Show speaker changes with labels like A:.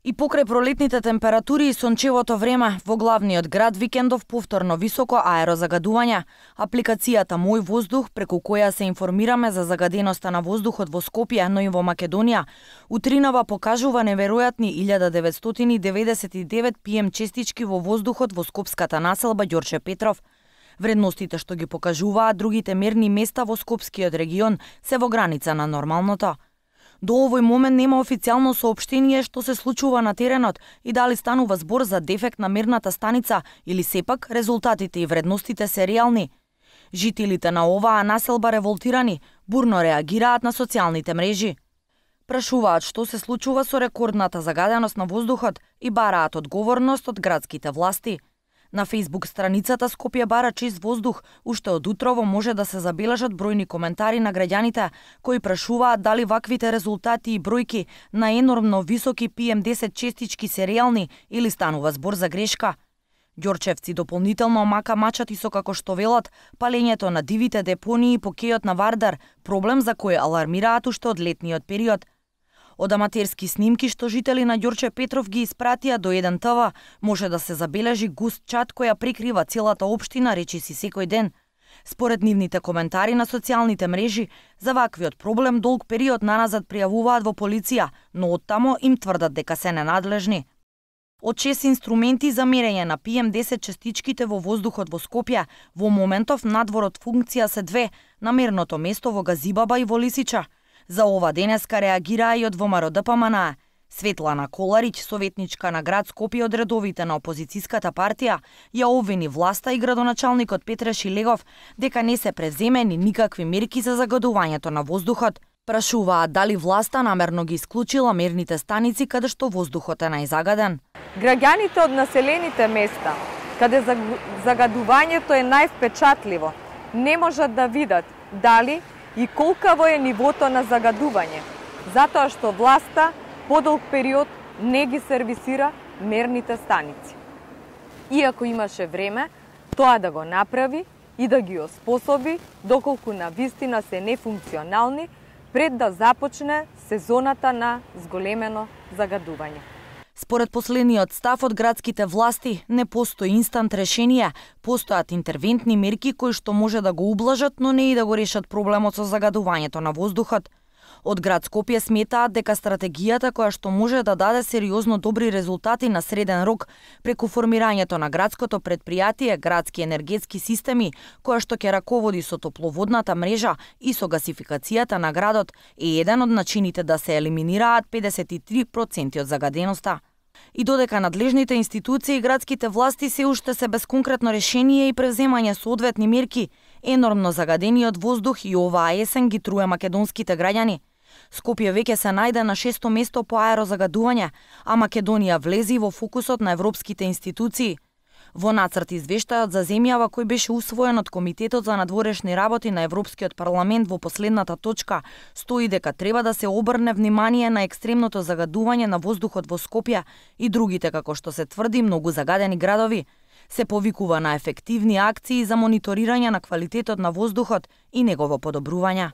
A: И покрај пролетните температури и сончевото време, во главниот град викендов повторно високо аерозагадување. Апликацијата Мој воздух, преку која се информираме за загаденоста на воздухот во Скопје, но и во Македонија, утринава покажува неверојатни 1999 PM честички во воздухот во скопската населба Ѓорче Петров. Вредностите што ги покажуваат другите мерни места во Скопскиот регион се во граница на нормалното. До овој момент нема официјално соопштение што се случува на теренот и дали станува збор за дефект на мерната станица или сепак резултатите и вредностите се реални. Жителите на оваа населба револтирани, бурно реагираат на социјалните мрежи. Прашуваат што се случува со рекордната загаденост на воздухот и бараат одговорност од градските власти. На Facebook страницата Скопје бара чист воздух, уште од утрово може да се забележат бројни коментари на граѓаните кои прашуваат дали ваквите резултати и бројки на енормно високи PM10 честички се реални или станува збор за грешка. Ѓорчевци дополнително омака мачат и со како што велат палењето на дивите депонии по кејот на Вардар, проблем за кој алармираат уште од летниот период. Од аматерски снимки што жители на Ѓорче Петров ги испратија до 1 ТВ, може да се забележи густ чад која прикрива целата општина речиси секој ден. Според нивните коментари на социјалните мрежи, за ваквиот проблем долг период наназад пријавуваат во полиција, но оттамо им тврдат дека се ненадлежни. Од 6 инструменти за мерење на PM10 честичките во воздухот во Скопје, во моментов надвор од функција се 2, на мерното место во Газибаба и во Лисича. За ова денеска реагираа и од ВМРО ДПМН. Светлана Коларич, советничка на град Скопје од редовите на опозицијската партија, ја обвини власта и градоначалникот Петре Шилегов дека не се преземени никакви мерки за загадувањето на воздухот. Прашуваат дали власта намерно ги исклучила мерните станици каде што воздухот е најзагаден.
B: Граѓаните од населените места, каде загадувањето е највпечатливо, не можат да видат дали и колкаво е нивото на загадување, затоа што власта подолг период не ги сервисира мерните станици. Иако имаше време тоа да го направи и да ги оспособи доколку на вистина се нефункционални пред да започне сезоната на зголемено загадување.
A: Според последниот став од градските власти, не постои инстант решение, постојат интервентни мерки кои што може да го ублажат, но не и да го решат проблемот со загадувањето на воздухот. Од град Скопје сметаат дека стратегијата која што може да даде сериозно добри резултати на среден рок преку формирањето на градското предпријатие Градски енергетски системи, која што ќе раководи со топловодната мрежа и со гасификацијата на градот, е еден од начините да се елиминираат 53% од загаденоста. И додека надлежните институции и градските власти се уште се без конкретно решение и превземање соодветни мерки, енормно загадениот воздух и оваа есен ги труе македонските граѓани. Скопје веќе се најде на 6-то место по аерозагадување, а Македонија влези во фокусот на европските институции. Во нацрт извештајот за земјава кој беше усвоен од Комитетот за надворешни работи на Европскиот парламент во последната точка, стои дека треба да се обрне внимание на екстремното загадување на воздухот во Скопје и другите, како што се тврди, многу загадени градови. Се повикува на ефективни акции за мониторирање на квалитетот на воздухот и негово подобрување.